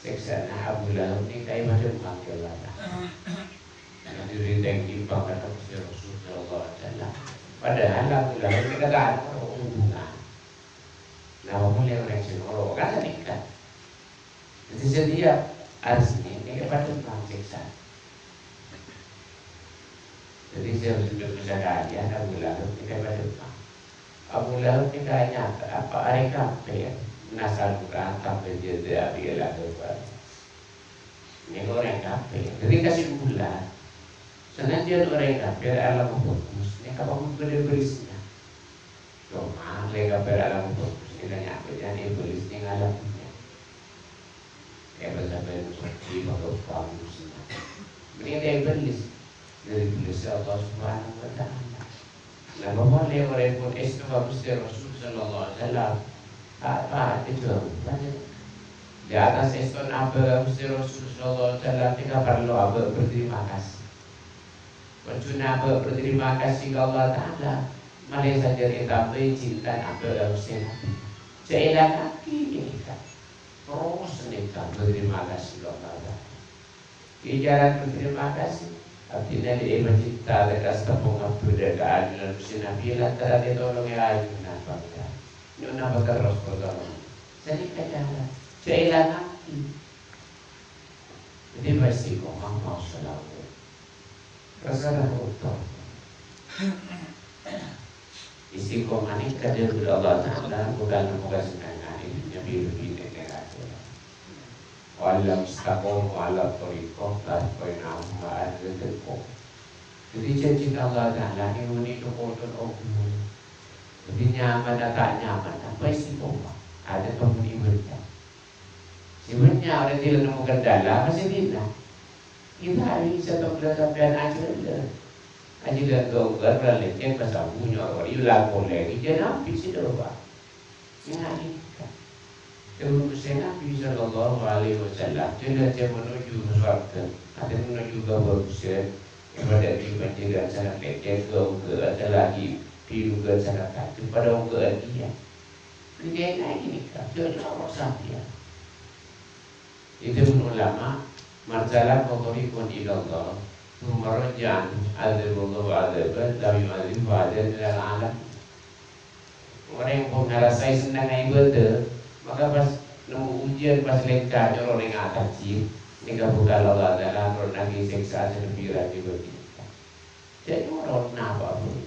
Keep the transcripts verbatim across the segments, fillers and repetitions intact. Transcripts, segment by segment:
Sèksana Abu Lahab nèka èpadâ mangkèla. Karena diri tèngghi bhâkal ka Ghustè Rasul sallallahu alaihi wasallam. Padahal Abu Lahab nèka ta' aro hubungan. Napa polè orèng sè noro', kan sanèka. Dhâddhi, setiap arèsnya nèka padâ mangkèla. Dhâddhi, sè sempet bisa kajhâ', Abu Lahab nèka padâ. Abu Lahab nèka nyata, apa arè kabbhi, nasal Quran, tambah jadi Abi Lahab. Nèka orèng kabbhi. Dhâddhi, kesimpulan, sanajjhân orèng kabbhi alako bhâghus, nèka paggun bâdâ bâllisnya. Coma, orèng kabbhi alako bhâghus, nèka nyamana Iblis nèng alam dunya. Èbâlâ bân sodhi padâ bhâghusna. Mending ta' èbâlâ. Dhâddhi bâlâna Allah Subhanahu wa Ta'ala. Lah, bâbâna lèbârèpon èsto ka Ghustè Rasul sallallahu alaihi wasallam. Apa? Itu apa? Di atas èsto abâ' ka Ghustè Rasul sallallahu alaihi wasallam, nèka parlo abâ' berterima kasih. Ollèna abâ' berterima kasih ka Allah Ta'ala, malè sajân ètambâi cinta abâ' ka Ghustè Nabi. Jhâ' èlangaghi nèka. Terros nèka berterima kasih ka Allah Ta'ala. Bicara berterima kasih, abdhina lè èpacipta tegas teppo ngabdhudhâ ka ajunan Ghustè Nabi lantaran ètolongè ajunan Pangèran. Nyo'on apa terros pertolongan. Sanèka cara. Jhâ' èlangaghi. Dhâddhi, pas istiqomah maos salalu. Rasa ra kotor. Istiqomah nèka dhâbuna Allah Ta'ala, bhâkal nemmo kasennengngan è dhunnya bi-, bi-, nèka. "Wa lam istaqamu ala thariqah, la asqainahum ma'an ghadaqah." Dhâddhi, jhânjhina Allah Ta'ala nèka mènè cokotèn obu. Dhâddhi, nyaman ta' nyaman, apa istiqomah? Adâ' pemuni berkah. Sè bânnya' orèng dilâ nemmo kendala, masih dina. Kita hari satu bulan sampèyan ajhâlân. Ajhâlân gonggar, lalècèng, pasabu, nyorori, la polè, ghijjhâ nabi sè doa. Sè ngalika. Terros Ghustè Nabi sallallahu alaihi wasallam, jhâlân sè menuju ka sowarghâ, atè menuju ka bhâghusân, èpadâ bi' panjhennengngan sanget lècèng, gonggar, atè lagi, bilungan sanget tajhem, padâ ongghuwân iyâ. Nèka ènga' nèka, jhâ' noro' sampèyan. Itu pun ulama, "Man salaka thariqan ilallah, tsumma raja'a anhu, adzaballahu adzaban lam yu'adzibhu ahadan minal alamin." Orèng pon ngarasaè sennengnga ibâdâ, maka pas nemmo ujiyân, pas lèngkar nyoro nèng atas jiyâ, nèka bhâkal Allah Ta'ala nuronaghi sèksaan sè lebbi rajâ bagi. Jhâ' noro' napa pon.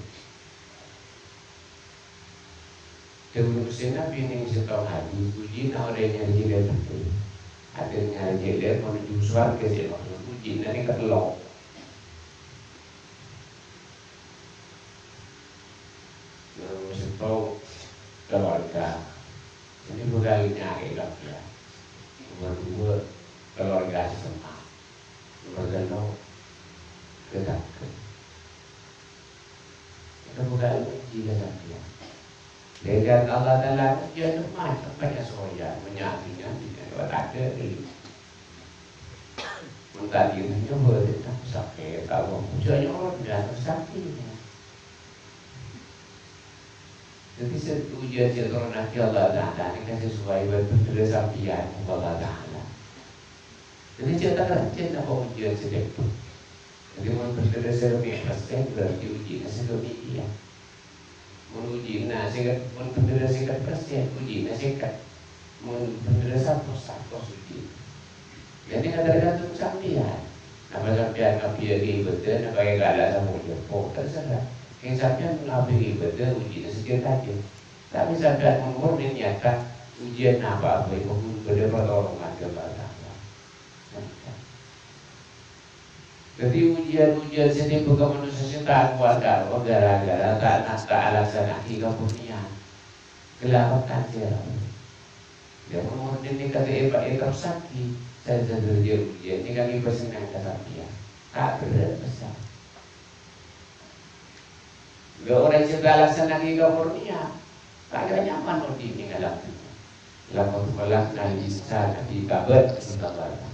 Dhâbuna Ghustè Nabi nèng sèttong hadis, "Ujina orèng nyarè jhilâ bhâdhân." Artèna nyarè jhilâ menuju sowarghâ sè maksud ujina nèka tello'. Nomor sèttong, keluarga. Ini bhâkal nyarè kabbhi. Nomor dua, keluarga sè semma'. Nomor tello', keluarga. Itu bhâkal uji ka sampèyan. Dâri Allah Ta'ala ujiân macem-macem, soya, mènyakingan, dina lewat ada, dulu. Mun tadi nyoba, tak sakit, tak mau, ujian nyorot, dan sakit. Jadi, se-, ujian sè ètoronaghi Allah Ta'ala nèka sesuai bân bhendherra sampèyan, Allah Ta'ala. Jadi, jhâ' ta' rajin apa ujian sè tèmbhâng. Jadi, mon bhendherra sè kèya persen, berarti ujina sè kèya. Mon ujina sè kèya, mon bhendherra sèket persen, ujina sèket. Mon bhendherra satos, satos ujina. Jadi, nggak tergantung sampèyan. Napa sampèyan ngabdiyâghi ibâdâ, napa kèya kala sama ujâ, terserah. Kèng sampèyan ngabdiyâghi ibâdâ, ujina sè kèya. Tapè sampèyan mon murni niyata, ujian napa bhâi, mon bâdâ pertolongan ḍâri Allah Ta'ala. Dhâddhi, ujian-ujian sè tèmbhâng ka manossa sè ta' kowat karo gara-gara ta', ta' alaksana'aghi kaporniyaan. Ghellâ' pèkkèr. Yâ, mon murni nèka ta' èpa-, èterrosaghi, sè dhâddhi ujian nèka ngibâ senneng ka sampèyan. Ta' berrâ' pèssè. Lha, orèng sè ta' alaksana'aghi kaporniyaan, ta' kèra nyaman odi' nèng alam dhunnya. "Laqad khalaqnal insana fi kabad," kata Allah.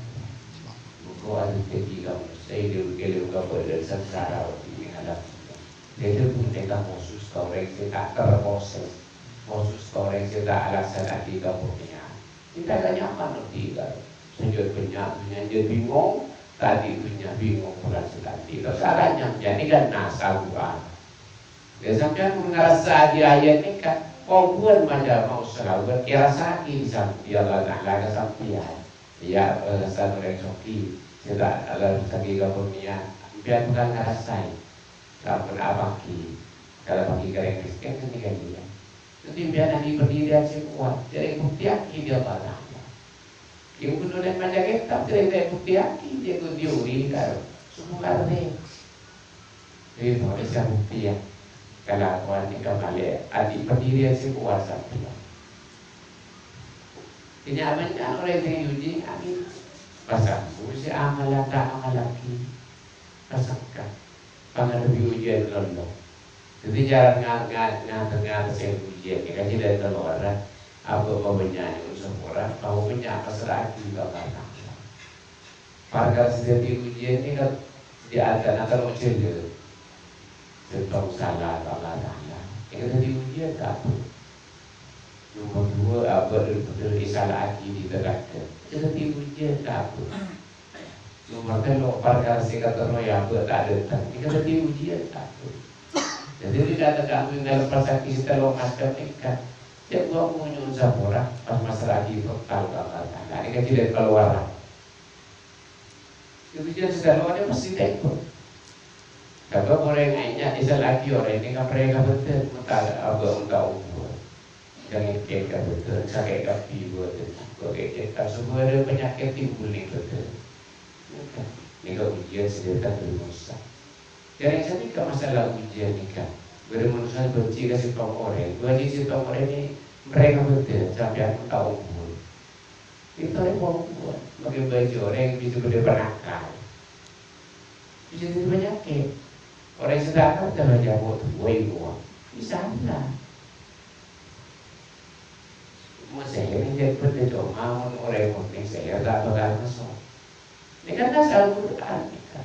Mongghâ adhâddhiyâghi ka manossa è ḍâlem kabâḍâ'ân sangsara odi' nèng alam dhunnya. Dhâddhi, buktè khusus ka orèng sè ta' terproses, khusus ka orèng sè ta' alaksana'aghi kaporniyaan. Èntar ta' nyaman odi' ka Jhâ' bânnya' dhunnya jhâ' bingong, tadâ' dhunnya bingong polana sè tadâ'. Terros arapa sampèyan nèka kan nasal Qur'an. Yâ, sampèyan mon ngarassa di ayat nèka, kobâna maca mau shalawat, èrassa'aghi di sam-, di Allah Ta'ala ka sampèyan. Iyâ, bâlâsân orèng soghi, sè ta' la soghi ka bhunten, sampèyan bhâkal ngarassaè. Sampon apanggi, kalabânggi ka orèng mèskèn kan nèka iyâ. Dhâddhi, sampèyan andi' pendhiriyân sè kowat, jhâ' èbuktèyaghi di Allah Ta'ala. Yâ, mon orèng maca kètab, jhâ' èbuktèyaghi, jhâ' teori karo, semua karo. Dhâddhi, polè sè buktèya kalakowan nèka malè andi' pendhiriyân sè kowat sampèyan. Kènè' bânnya' orèng sè èojhi, amin. Pas ambu sè amalan ta' amalaghi. Pas sengka. Pangadhebbhi ujian lolo. Dhâddhi, cara nga-, nga-, nga-, ngatèsè ujian nèka jhâ' tello arah. Abâ' mabânnya' nyo'on sapora, mabânnya' pasra'aghi ka Allah Ta'ala. Parkara sè dhâddhi ujian nèka di antara tello jhâlân. Sèttong sala ka Allah Ta'ala. Nèka dhâddhi ujian ka abâ'. Nomor dua, abâ' dhâr-, dhâr-, èsala'aghi di tèngghu. Nèka dhâddhi ujian ka abâ'. Nomor tello', parkara sè katerro è abâ' ta' dâteng. Nèka dhâddhi ujian ka abâ'. Dhâddhi, nèka ta' kaangghuy ngaleppasaghi sè tello' macem nèka. Cè' bâ' nyo'on sapora, pas masra'aghi total ka Allah Ta'ala. Nèka jhâ' kalowaran. Ujian sè tello' nèka pastè tèngghu. Sabâb orèng ènya' èsala'aghi orèng nèka mèrèng kabhendher, mon ta' abâ' mon ta' ombur. Jhâ' ngèkèn kabhendher, sakè' kabbhi bâdân, bâ' kèkèn, sabârâ panyakèt timbul neng bâdân. Nèka ujian sè dâteng dhâri manossa. Jhâ' rèng sanèka masalah ujian nèka. Bâdâ manossa bânci ka sèttong orèng, bânci sèttong orèng nè mèrèng kabhendher, sampèyan mon ta' ombur. Èntar èpongkon, makè bâjâ orèng bisa bâdâ panakal. Bisa dhâddhi panyakèt. Orèng sè ta' ngartè bâjâ kok duwâ' èpongkon. Bisa la. Mon sèhèr jhâ' bhender coma mon orèng monèng sèhèr ta' bhâkal maso'. Nèka kan nasal Qur'an nèka.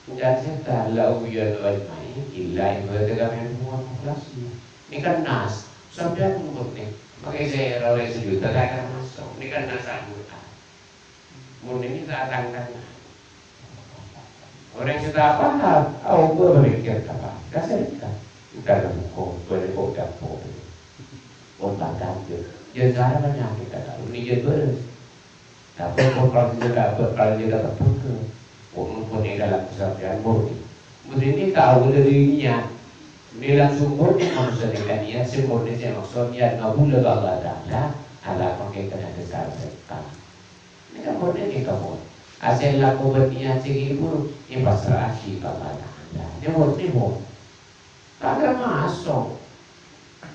Bukan setan, "La ughwiyannahum ajma'in illa ibadaka minhumul mukhlasin." Nèka nas, sampèyan ngomong nè, makè sè rarè sejuta ta' kèra maso'. Nèka nas Al-Qur'an. Mon nèka ta' tang-tangan. Orèng sè ta' paham, aoba pamèkkèr ta' paham. Kasar ta'? Entar ka buko, bâli kok dâpo'. Kok ta' tangghâ. Jâ' cara panyakèt ta' tao, nèjâ bârâs. Tapè kok palanjhâr ka, palanjhâr ka tebbhâ. Kok mon è dâlem sampèyan murni. Murni nèka awal dâri niyat. Mè' langsung murni manossa nèka niyat sè murni sè maksod niyat ngabulâ ka Allah Ta'ala, ala mangkèn kènè' dhâddhi sètan. Nèka murni nèka mon. Asal lako bân niyat sè ghi' buruk, èpasra'aghi ka Allah Ta'ala. Nèka murni mon. Ta' kèra maso'.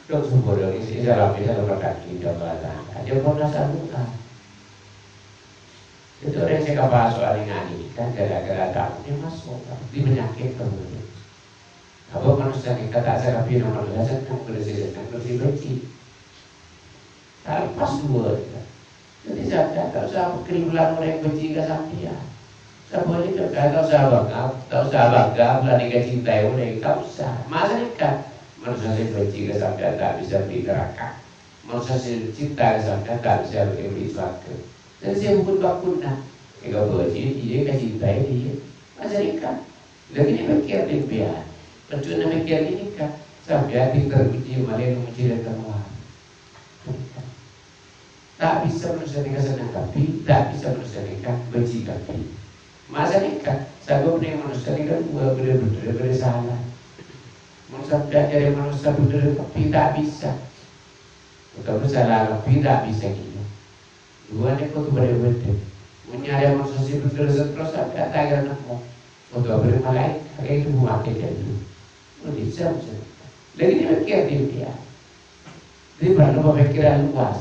Dok sumber dok isi dalam, isi dalam kaki dok kata. Aja pernah sabuka. Itu orang sè kapaso'an nèng ghâllu kan gara-gara tamonya maso'. Di panyakèt kemudian. Apa manossa nèka ta' sarabi nama Allah senneng, berarti senneng, berarti benci. Talepas dua kita. Dhâddhi, sampèyan ta' osa pèkkèr polana orèng benci ka sampèyan. Sabhâligghâ, ta' osa bangga, ta' osa bangga polana èkacintai orèng, ta' osa. Masa nèka, manossa sè benci ka sampèyan ta' bisa èberri' naraka. Manossa sè cinta ka sampèyan ta' bisa èberri' sowarghâ. Dhâddhi, sè bhukon-bhâkonna, èkabhâjiyâ dhiyâ, èkacintai dhiyâ. Masa nèka, lagi nè pèkkèr sampèyan. Pècconna pèkkèr nèka, sampèyan pinter muji, malè muji dhâteng Allah. Ta' bisa manossa nèka senneng kabbhi, ta' bisa manossa nèka benci kabbhi. Masa nèka, sabâb nèng manossa nèka dua bhender-bhender bhender sala. Mon sampèyan jârèya manossa bhender kabbhi, ta' bisa. Otabâ sala kabbhi, ta' bisa ghi. Dua nèka kodhu bhender-bhender. Mon nyarè manossa sè bhender saterros, sampèyan ta' kèra nemmo. Kodhu abhâreng malaèkat, kaènggi matè ghâllu. Mon bisa, bisa. Lagi nè pèkkèr dhimèn. Dhâddhi parlo pamikiran luas.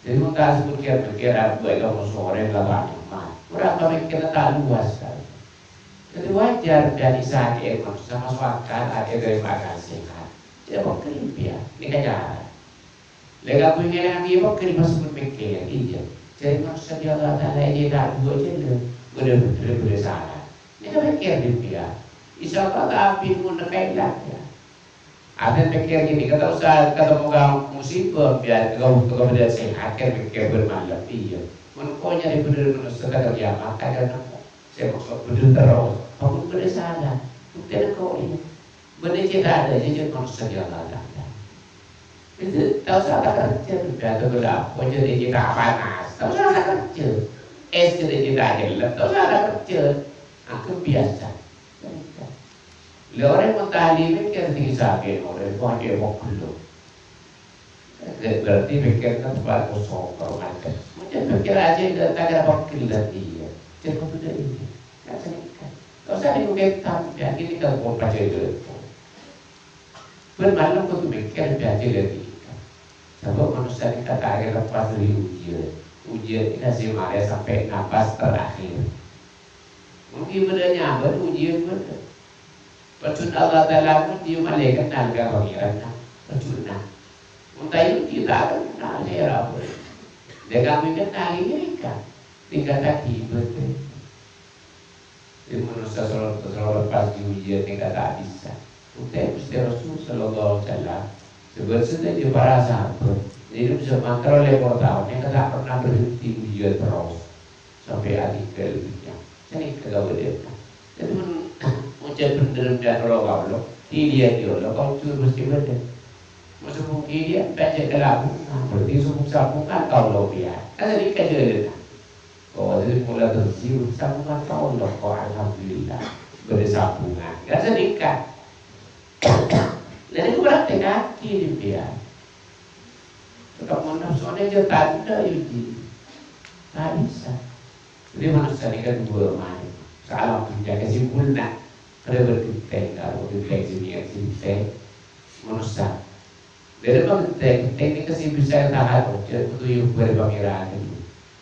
Dhâddhi mon ta' sè pamikiran, pamikiran buwâ' ka moso orèng la bânnya'. Ora pamikiran ta' luas, kan. Dhâddhi wajar dhâddhi sakè' manossa maso' akal, akè tarèma akal sehat. Jâ' pèkkèr dhimèn, nèka cara. Lè' kabbhi ngèlangaghi pèkkèr pas pun pèkkèr, iyâ. Jârèya manossa bi' Allah Ta'ala ècèta' dua jâlân, bhender-bhender bhender sala. Nèka pèkkèr dhimèn. Insyaallah ta' abit mon nèka èlang, yâ. Arèya pèkkèr ghânèka, ta' osa katemmo ka musibah, biar ka, ka bâdâ sehat, kan pèkkèr bân malem, iyâ. Mon engko' nyarè bhendher manossa ka kiamat, ta' kèra nemmo. Sè maksod bhendher terros, ampon bâdâ sala. Buktèna engko' iyâ. Bâdâ cè' ta' adâ, cè' manossa ka Allah Ta'ala. Itu ta' osa ta' kerja, biar ta' bâdâ apa, jadi cè' ta' panas. Ta' osa ta' kerja. Es jadi cè' ta' jelek, ta' osa ta' kerja. Anggep biasa. Lha orèng mon ta' ahli mèkkèr, dhing sakè' orèng, wah, cè' pegghel. Berarti pèkkèrra tempat kosong, karo macet. Macet pèkkèr aja, ta' kèra pegghel, iyâ. Cè' kodhu dâ' iyâ. Kan sanèka. Ta' osa nèko kètab, ya, ghânèka pon pajâgâ. Bân malem kodhu mèkkèr, pajâgâ ghânèka. Sabâb manossa nèka ta' kèra lepas dâri ujiân. Ujiân nèka sè marè sampè' napas terakhir. Mungkin bâdâ nyabâ ujiân bâdâ. Pajhun Allah Ta'ala ngodiyâ malaèkat nalèka Pangèran, pajhunna. Mon ta' èodi'è ta' kenna, sè rabu. Dâ' kabbhi kenna ghânèka. Tingkataghi ibâdâ. Dhing manossa soro, soro lepas dâri ujiân nèka ta' bisa. Bhuktè Ghustè Rasul sallallahu alaihi wasallam, sabâ-, sadhâjâ para sahabat, nèka bisa mangkèr lèma taon, nèka ta' pernah berhenti ujiân terros. Sampè' adhingghâl dhunnya. Sanèka kabâdâ'ânna. Dhâddhi, mon ocap bhendher bân kaulâ, iyâ, iyâ, kaulâ mesti bâdâ. Mon sobung iyâ, pajhât kalabu, nah, berarti sobung-sabungan kaulâ, iyâ. Kan sanèka jhâlânna. Oh, dhâddhi, mola dhâddhi sobung-sabungan kaulâ, kok, alhamdulillah. Bâdâ sabungan. Kan sanèka. Lah, nèko praktekkaghi, dhimèn. Tetapi mon nafsuna jhâ' tadâ', yâ, Ji. Ta' bisa. Dhâddhi, manossa nèka duwâ' malem. Saalam dhunnya kasimpolna. Kadhâ' bâdâ ghentèng, karo ghentèng sè nèka ghentèng. Manossa. Dhâddhi, mon ghentèng, ghentèng nèka sè bisa tahan, jhâ' kodhu èobâ Pangèran.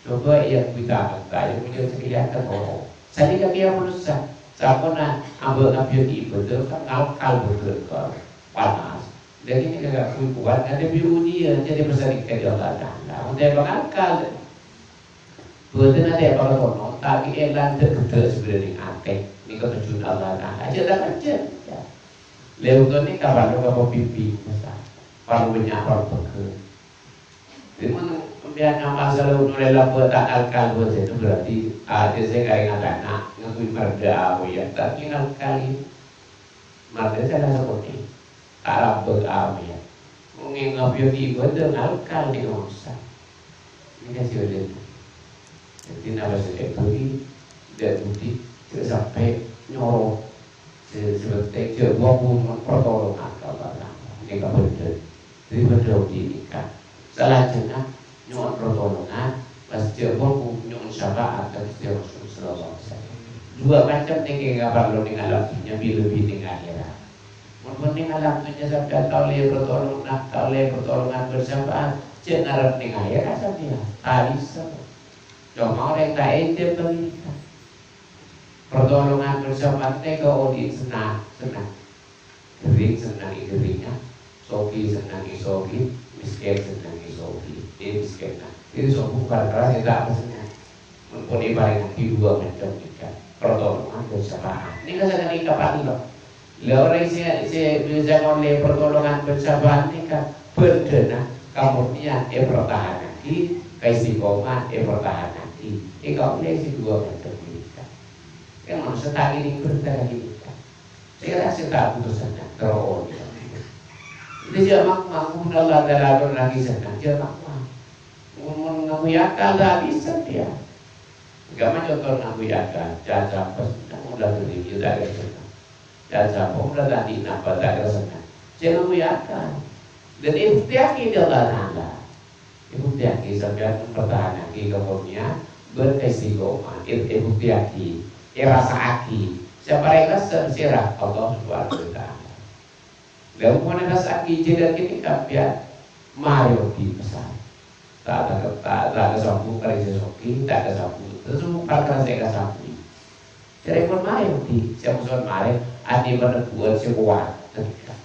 Coba èangghuy tangan, ta' èangghuy jârèya, ta' toro. Sanèka kèya manossa. Samponna abâ' ngabiyâ ibâdâ, kan ngalkal bhâdhân, kan panas. Dhâddhi nèka kaangghuy kowat ngadhebbhi ujiân, jhâ' pasarèka ka Allah Ta'ala. Mon ta' èpangalkal, bhâdhânna ta' èpakatono, tapè èlang dâ'-ghedâ' sè bâdâ neng atè, nèka pajhun Allah Ta'ala. Jhâ' ta' kerja. Lewat nèka parlo ka pembimbing, parlo bânnya' parlo pegghâ. Dhâddhi, mon sampèyan ngamal sala nolè lambâ' ta' ngalkal bhâdhân, berarti atè sè karè ngatana ngangghuy mardhâ apoy, tapè ngalkal. Mardhâ sala sakonè', ta' lambâ' apoy. Mon ngabiyâ ibâdâ ngalkal nèka manossa. Nèka sè bhâdhân. Dhâddhi, napa sè èbâghi, dâ' budi, jhâ' sampè' nyoro. Sè, sè pentèng, jhâ' buwâng-buwâng pertolongan ka Allah Ta'ala. Nèka bhender. Dhâddhi bhender odi' nèka. Salajânna nyo'on pertolongan, pas jhâ' buwâng-buwâng nyo'on syafaat ka Ghustè Rasul sallallahu alaihi wasallam. Duwâ' macem nèka parlo neng alam dhunnya, bi-, lebbi neng akhèrat. Mon, mon neng alam dhunnya sampèyan ta' ollè pertolongan, ta' ollè pertolongan bân syafaat, jhâ' ngarep neng akhèrat sampèyan. Ta' bisa. Coma orèng ta' èjhâ' bângènna. Pertolongan bân syafaat nèka odi' sennang, sennang. Ghering sennang è gheringngè, soghi sennang è soghi, mèskèn sennang è soghi, è mèskènna. Dhâddhi sobung parkara sè ta' pasennang. Mon pon èparèngaghi duwâ' macem nèka, pertolongan bân syafaat. Nèka sakalè kaparlo. Lah orèng sè, sè bisa ngollè pertolongan bân syafaat nèka bhândhâna kamurnian èpertahanaghi, kaistiqomahan èpertahanaghi. Èkaollè sè duwâ' macem nèka. Kan manossa ta' ngèrèng bhândhâ ka nèka. Sèra sè ta' butuh sennang, terro ollè. Dhâddhi jhâ' mak-, mak-, mon Allah Ta'ala atorraghi sennang, jhâ' mak-, mak-. Mon, mon ngangghuy akal ta' bisa, ya. Enggak mah contoh ngangghuy akal, caca pas, nang udah gede, ya, ta' kèra sennang. Caca pas, udah tadi, napa ta' kèra sennang. Jhâ' ngangghuy akal. Dhâddhi èbuktèyaghi dâ' Allah Ta'ala. Èbuktèyaghi sampèyan mempertahanaghi kamurnian bân kaistiqomahan. È-, èbuktèyaghi, èrasa'aghi. Sè parèng rassa sèra Allah Subhanahu wa Ta'ala. Lah, mon èrasa'aghi jhâ' dhâddhi nèka sampèyan marè odi' pèssè. Ta', ta', ta', ta' kasambu' ka rèng sè soghi, ta' kasambu'. Terros parkara sè kasambu'. Jhâ' rèng pon marè odi', sè maksod marè, andi' panèbbu'ân sè kowat. Ghânèka.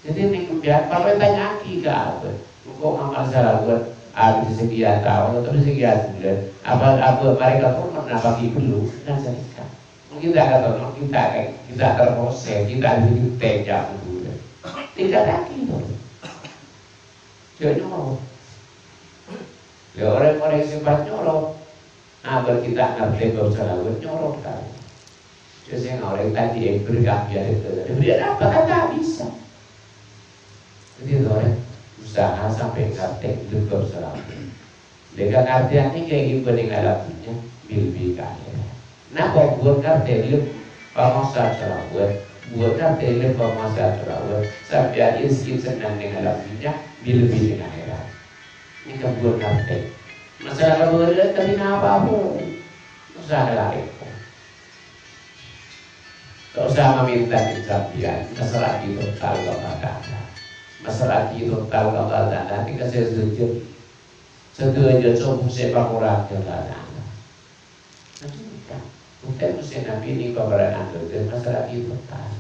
Dhâddhi, neng sampèyan parlo ètanya'aghi ka abâ'. Engko' ngamal salawat, abit sakian taon, otabâ sakian bulân. Apa abâ' marè katoron, apa ghi' bellum? Kan sanèka. Mon ghi' ta' katoron, ghi' ta', ghi' ta' terproses, ghi' ta' dâddhi tènjâ' bulân. Èkata'aghi, to. Jhâ' nyoro. Lha, orèng-orèng sè pas nyoro, abâ' ghi' ta' ngartè bab salawat, nyoro ka. Jhâ' sènga' orèng tadi èbri kabbhi arè tadi. Diberi apa? Kan ta' bisa. Dhâddhi, to, rè, usaha sampè' ngartè bab salawat. Lè, kangartèyan nèka ghi' bânnè ngala' dhunnya, bi-lebbi ka akhèrat. Napa bhuwâ ngartè lem pamasa salawat? Bhuwâ ngartè lem pamasa salawat, sampèyan sè senneng neng alam dhunnya, bi-lebbi neng akhèrat. Nèka bhuwâ ngartè. Masalah kabâlâ, tapi napa, Bu? Usaha la rèpot. Ta' osa mamènta ka sampèyan, massra'aghi total ka Allah Ta'ala. Massra'aghi total ka Allah Ta'ala, nèka sè sejjhâ. Sadhâjâ sombong sè pakorang ka Allah Ta'ala. Nah, nèka. Bhuktèn Ghustè Nabbhi nèka bârâ'ân dhâddhi massra'aghi total.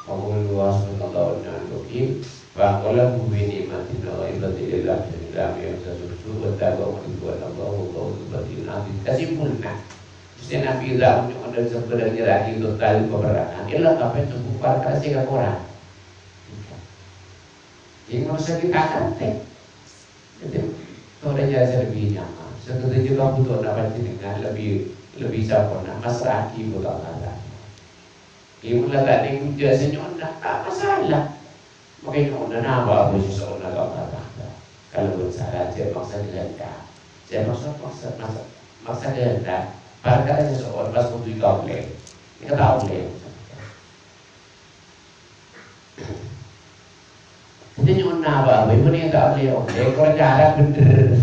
Wa qulu hasbunallahu wa ni'mal wakil. Fanqalabu bi ni'matin minal 'indhi wa fadlin lam yamsashum su'un wattaba'u ridwanallah wallahu dzul fadlil 'adzim. Kasimpolna, Ghustè Nabbhi ta' nyo'on dâ' sabbhân nyerra'aghi total pabârâ'ân. Ella kabhi cukup parkara sè kakorang. Sè manossa ghi' ta' ngartè. Dhâddhi, tolè jâ' sè lebbi nyaman. Sadhâjâ kabhutowanna panjhennengngan lebbi, lebbi samponna, massra'aghi bhuto Allah Ta'ala. Ghi' mon la ta' nèng ghujâ sè nyo'onna, ta' masalah. Makè nyo'onna napa bhâi sè so'onna ka Allah Ta'ala. Kalabân sara jhâ' maksa kehendak. Jhâ' maksa, maksa, maksa, maksa kehendak. Parkara sè so'on pas kodhu èkaollè. Nèka ta' ollè. Dhâddhi nyo'on napa bhâi, mon ta' ollè-ollè, kor cara bhender.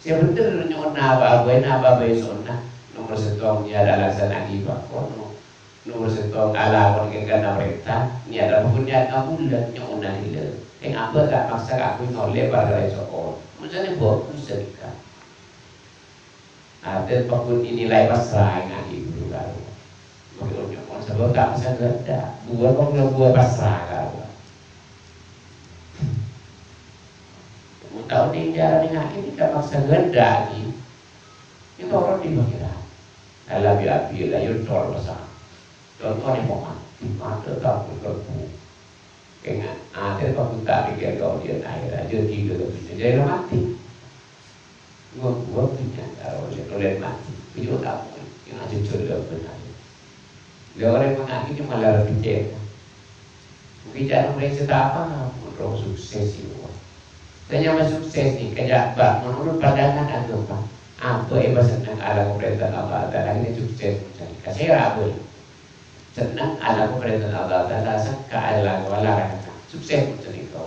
Sè bhender nyo'on napa bhâi, napa bhâi so'onna. Nomer sèttong, ya, alaksana'aghi bhâkal. Nomer sèttong, alakon kèng karna parènta. Niyat apa pon niyat ngabulâ, nyo'onna lila. Kèng abâ' ta' maksa kaangghuy ngaollè parkara so'on. Mon sanè bhâghus sanèka. Artèna paggun dinilai pasra ènga'aghi ghuru karo. Mangkèn nyo'on sabâb ta' maksa kehendak. Bhuwâ paggun bhuwâ pasra karo. Mon ta' onèng cara ènga'aghi nèka maksa kehendak ghi. Ètoro' bi' Pangèran. Ala bi abi la yudor pasra. Contohnya mau mati, mati tak berkebun. Kèng atè paggun ta' mèkkèr kaollèyan akhèrat, jâ' ghigghâ ka dhunnya, jâ' la matè. Buwâng-buwâng dhunnya, karo olè, olè matè. Bhâi ta' mau, kèng ajhâjhâr bhender. Lha orèng manga'aghi coma lara becek. Mungkin jâ' orèng sè ta' paham, mon sukses, ya. Tanya sukses nèka, jhâ' bâ', menurut pandangan agama. Apa èpasenneng alako parènta Allah Ta'ala, akhirnya sukses, misalnya. Kasèra, bhâi. Senneng alako parèntana Allah Ta'ala, sengka alako laranganna. Sukses mon sanèka.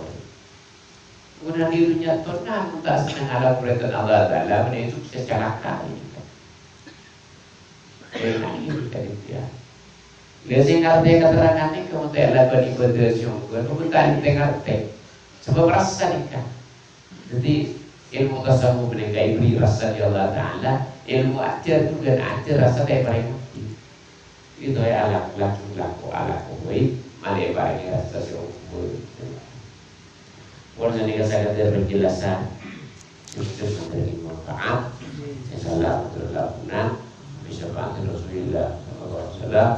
Mon è dhunnya tonna, mon ta' senneng alako parèntana Allah Ta'ala, mending sukses calaka. Enak ini tadi dia. Lha sè ngartè katerangan nèka, mon ta' lakon ibadah sè ongghu, mon ta' ngartè. Sabâb rassa nèka. Dhâddhi, ilmu tasawuf nèka èbherri' rassa bi' Allah Ta'ala, ilmu ajhâr jhughân ajhâr rassa ta' èparèngngaghi. Itu ya, alako, lako, alako bhâi, malè èparèngè rassa sè ongghu. Pon sanèka sakadhâr penjelasan, khusus memberi manfaat. Insyaallah, betul lah, benar. Bisa Pak Rasulullah sallallahu alaihi wasallam.